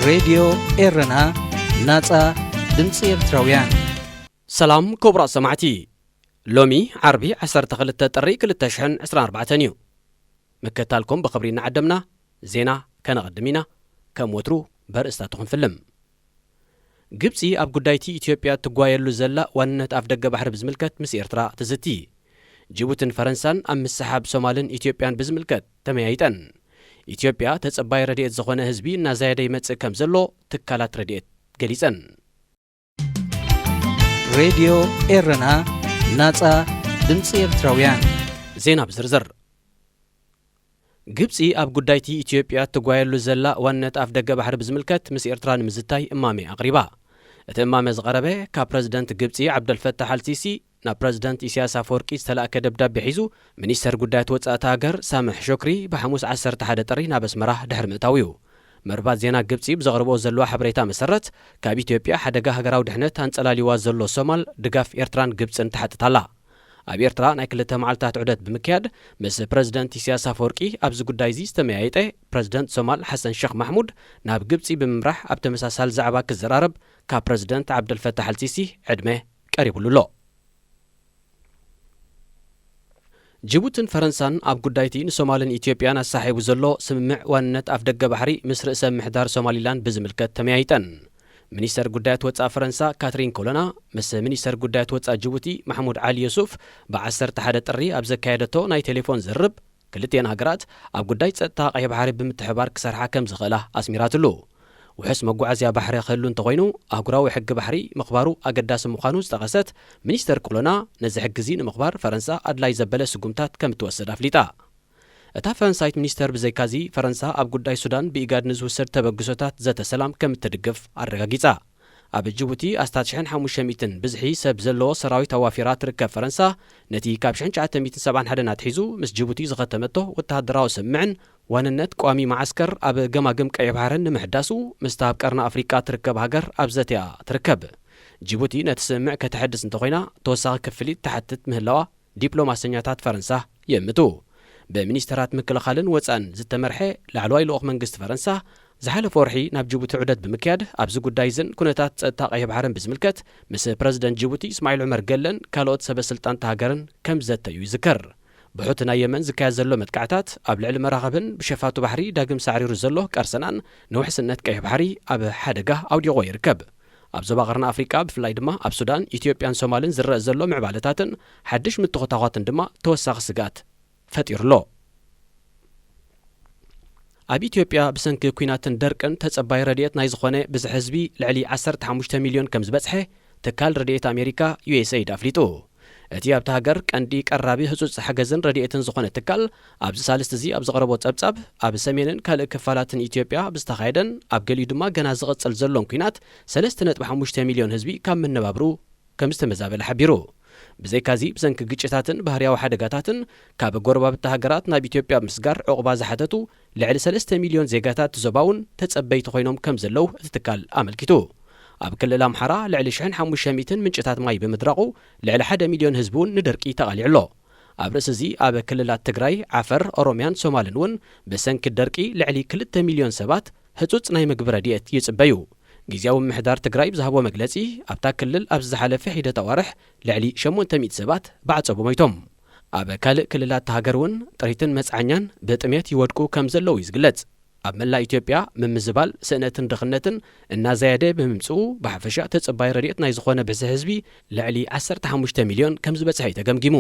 ሬድዮ ኤረና፣ ናጻ ድምጺ ኤርትራውያን። ሰላም ክቡራት ሰማዕቲ፣ ሎሚ ዓርቢ ዓሰርተ ክልተ ጥሪ ክልተ ሽሕን ዕስራን ኣርባዕተን እዩ። ምክትታልኩም ብኽብሪ እናዓደምና፣ ዜና ከነቐድም ኢና። ከም ወትሩ በርእስታቱ ክንፍልም። ግብጺ ኣብ ጉዳይቲ ኢትዮጵያ እትጓየሉ ዘላ ዋንነት ኣፍደገ ባሕሪ ብዝምልከት ምስ ኤርትራ ትዝቲ። ጅቡትን ፈረንሳን ኣብ ምስሓብ ሶማልን ኢትዮጵያን ብዝምልከት ተመያይጠን። ኢትዮጵያ ተጸባይ ረድኤት ዝኾነ ህዝቢ እናዛየደ ይመጽእ ከም ዘሎ ትካላት ረድኤት ገሊጸን። ሬድዮ ኤረና፣ ናጻ ድምጺ ኤርትራውያን። ዜና ብዝርዝር። ግብጺ ኣብ ጉዳይቲ ኢትዮጵያ እትጓየሉ ዘላ ዋንነት ኣፍደገ ባሕሪ ብዝምልከት ምስ ኤርትራ ንምዝታይ እማሜ ኣቕሪባ። እቲ እማመ ዝቐረበ ካብ ፕረዚደንት ግብጺ ዓብደልፈታሕ ኣልሲሲ ናብ ፕረዚደንት ኢሳያስ ኣፈወርቂ ዝተላእከ ደብዳቤ ሒዙ፣ ሚኒስተር ጉዳያት ወጻኢ እታ ሃገር ሳምሕ ሹክሪ ብሓሙስ ዓሰርተ ሓደ ጥሪ ናብ ኣስመራ ድሕሪ ምእታው እዩ። መርባት ዜና ግብጺ ብዘቕርብኦ ዘለዋ ሓበሬታ መሰረት፣ ካብ ኢትዮጵያ ሓደጋ ሃገራዊ ድሕነት ኣንጸላልይዋ ዘሎ ሶማል ድጋፍ ኤርትራን ግብጽን ትሓትት ኣላ። ኣብ ኤርትራ ናይ ክልተ መዓልታት ዑደት ብምክያድ ምስ ፕረዚደንት ኢሳያስ ኣፈወርቂ ኣብዚ ጉዳይ እዚ ዝተመያየጠ ፕረዚደንት ሶማል ሓሰን ሸኽ ማሕሙድ፣ ናብ ግብጺ ብምምራሕ ኣብ ተመሳሳሊ ዛዕባ ክዘራረብ ካብ ፕረዚደንት ዓብደልፈታሕ ኣልሲሲ ዕድመ ቀሪቡሉ ኣሎ። ጅቡትን ፈረንሳን ኣብ ጉዳይቲ ንሶማልን ኢትዮጵያን ኣሳሒቡ ዘሎ ስምምዕ ዋንነት ኣፍደገ ባሕሪ ምስ ርእሰ ምሕዳር ሶማሊላንድ ብዝምልከት ተመያይጠን። ሚኒስተር ጉዳያት ወጻኢ ፈረንሳ ካትሪን ኮሎና ምስ ሚኒስተር ጉዳያት ወጻኢ ጅቡቲ ማሕሙድ ዓሊ ዮሱፍ ብዓሰርተ ሓደ ጥሪ ኣብ ዘካየደቶ ናይ ቴሌፎን ዝርርብ፣ ክልቲኤን ሃገራት ኣብ ጉዳይ ጸጥታ ቀይሕ ባሕሪ ብምትሕባር ክሰርሓ ከም ዝኽእላ ኣስሚራትሉ። ውሑስ መጓዓዝያ ባሕሪ ክህሉ እንተኾይኑ፣ ኣህጉራዊ ሕጊ ባሕሪ ምኽባሩ ኣገዳሲ ምዃኑ ዝጠቐሰት ሚኒስተር ኮሎና፣ ነዚ ሕጊ እዚ ንምኽባር ፈረንሳ ኣድላይ ዘበለ ስጉምታት ከም እትወስድ ኣፍሊጣ። እታ ፈረንሳይት ሚኒስተር ብዘይካዚ፣ ፈረንሳ ኣብ ጉዳይ ሱዳን ብኢጋድ ንዝውሰድ ተበግሶታት ዘተ ሰላም ከም እትድግፍ ኣረጋጊጻ። ኣብ ጅቡቲ ኣስታት ሽሕን ሓሙሽተ ሚእትን ብዝሒ ሰብ ዘለዎ ሰራዊት ኣዋፊራ ትርከብ ፈረንሳ፣ ነቲ ካብ ሽሕን ትሽዓተ ሚእትን ሰብዓን ሓደን ኣትሒዙ ምስ ጅቡቲ ዝኸተመቶ ወተሃደራዊ ስምምዕን ዋንነት ቋሚ መዓስከር ኣብ ገማግም ቀይሕ ባሕርን ንምሕዳሱ ምስታ ኣብ ቀርኒ ኣፍሪቃ ትርከብ ሃገር ኣብ ዘተያ ትርከብ። ጅቡቲ ነቲ ስምምዕ ከተሐድስ እንተኾይና፣ ተወሳኺ ክፍሊት ትሓትት ምህላዋ ዲፕሎማሰኛታት ፈረንሳ የእምቱ። ብሚኒስተራት ምክልኻልን ወጻእን ዝተመርሐ ላዕለዋይ ልኡኽ መንግስቲ ፈረንሳ፣ ዝሓለፈ ወርሒ ናብ ጅቡቲ ዑደት ብምክያድ፣ ኣብዚ ጉዳይ እዝን ኩነታት ጸጥታ ቀይሕ ባሕርን ብዝምልከት ምስ ፕረዚደንት ጅቡቲ እስማዒል ዑመር ገለን ካልኦት ሰበ ስልጣን እታ ሃገርን ከም ዝዘተዩ ይዝከር። ብሑቲ ናይ የመን ዝካየድ ዘሎ መጥቃዕታት ኣብ ልዕሊ መራኽብን ብሸፋቱ ባሕሪ ዳግም ሳዕሪሩ ዘሎ ቀርሰናን ንውሕስነት ቀይሕ ባሕሪ ኣብ ሓደጋ ኣውዲቕዎ ይርከብ። ኣብ ዞባ ቀርኒ ኣፍሪቃ፣ ብፍላይ ድማ ኣብ ሱዳን፣ ኢትዮጵያን ሶማልን ዝረአ ዘሎ ምዕባለታትን ሓድሽ ምትኹታዃትን ድማ ተወሳኺ ስግኣት ፈጢሩ ኣሎ። ኣብ ኢትዮጵያ ብሰንኪ ኲናትን ደርቅን ተጸባይ ረድኤት ናይ ዝኾነ ብዝሒ ህዝቢ ልዕሊ ዓሰርተ ሓሙሽተ ሚልዮን ከም ዝበጽሐ ትካል ረድኤት ኣሜሪካ ዩ ኤስ ኤይድ ኣፍሊጡ። እቲ ኣብታ ሃገር ቀንዲ ቀራቢ ህጹጽ ሓገዝን ረድኤትን ዝኾነ ትካል፣ ኣብዚ ሳልስቲ እዚ ኣብ ዘቕረቦ ጸብጻብ፣ ኣብ ሰሜንን ካልእ ክፋላትን ኢትዮጵያ ብዝተኻየደን ኣብ ገሊኡ ድማ ገና ዝቕጽል ዘሎን ኲናት ሰለስተ ነጥቢ ሓሙሽተ ሚልዮን ህዝቢ ካብ መነባብርኡ ከም ዝተመዛበለ ሓቢሩ። ብዘይካዚ፣ ብሰንኪ ግጭታትን ባህርያዊ ሓደጋታትን ካብ ጎረባብቲ ሃገራት ናብ ኢትዮጵያ ምስጋር ዕቑባ ዝሓተቱ ልዕሊ ሰለስተ ሚልዮን ዜጋታት እቲ ዞባ እውን ተጸበይቲ ኮይኖም ከም ዘለዉ እቲ ትካል ኣመልኪቱ። ኣብ ክልል ኣምሓራ ልዕሊ ሽሕን ሓሙሽተ ሚእትን ምንጭታት ማይ ብምድራቑ፣ ልዕሊ ሓደ ሚልዮን ህዝቢ እውን ንደርቂ ተቓሊዑ ኣሎ። ኣብ ርእሲ እዚ፣ ኣብ ክልላት ትግራይ፣ ዓፈር፣ ኦሮምያን ሶማልን እውን ብሰንኪ ደርቂ ልዕሊ ክልተ ሚልዮን ሰባት ህጹጽ ናይ ምግቢ ረድኤት ይጽበዩ። ግዝያዊ ምምሕዳር ትግራይ ብዝሃቦ መግለጺ፣ ኣብታ ክልል ኣብዚ ዝሓለፈ ሒደት ኣዋርሕ ልዕሊ ሸሞንተ ሚእቲ ሰባት ብዓጸቦ ሞይቶም። ኣብ ካልእ ክልላት እታ ሃገር እውን ጥሪትን መጽዓኛን ብጥሜት ይወድቁ ከም ዘለዉ እዩ ዝግለጽ። ኣብ መላእ ኢትዮጵያ ምምዝባል ስእነትን ድኽነትን እናዘየደ ብምምጽኡ፣ ብሓፈሻ ተጸባይ ረድኤት ናይ ዝኾነ ብዝሒ ህዝቢ ልዕሊ ዓሰርተ ሓሙሽተ ሚልዮን ከም ዝበጽሐ እዩ ተገምጊሙ።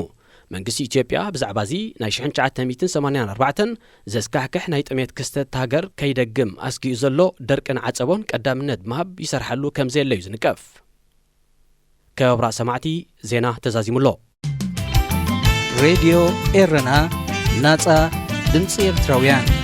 መንግስቲ ኢትዮጵያ ብዛዕባ እዚ ናይ ሽሕን ትሽዓተ ሚእትን ሰማንያን ኣርባዕተን ዘስካሕክሕ ናይ ጥሜት ክስተት እታ ሃገር ከይደግም ኣስጊኡ ዘሎ ደርቅን ዓጸቦን ቀዳምነት ብምሃብ ይሰርሓሉ ከም ዘየለ እዩ ዝንቀፍ። ክቡራት ሰማዕቲ፣ ዜና ተዛዚሙ ኣሎ። ሬድዮ ኤረና፣ ናጻ ድምጺ ኤርትራውያን።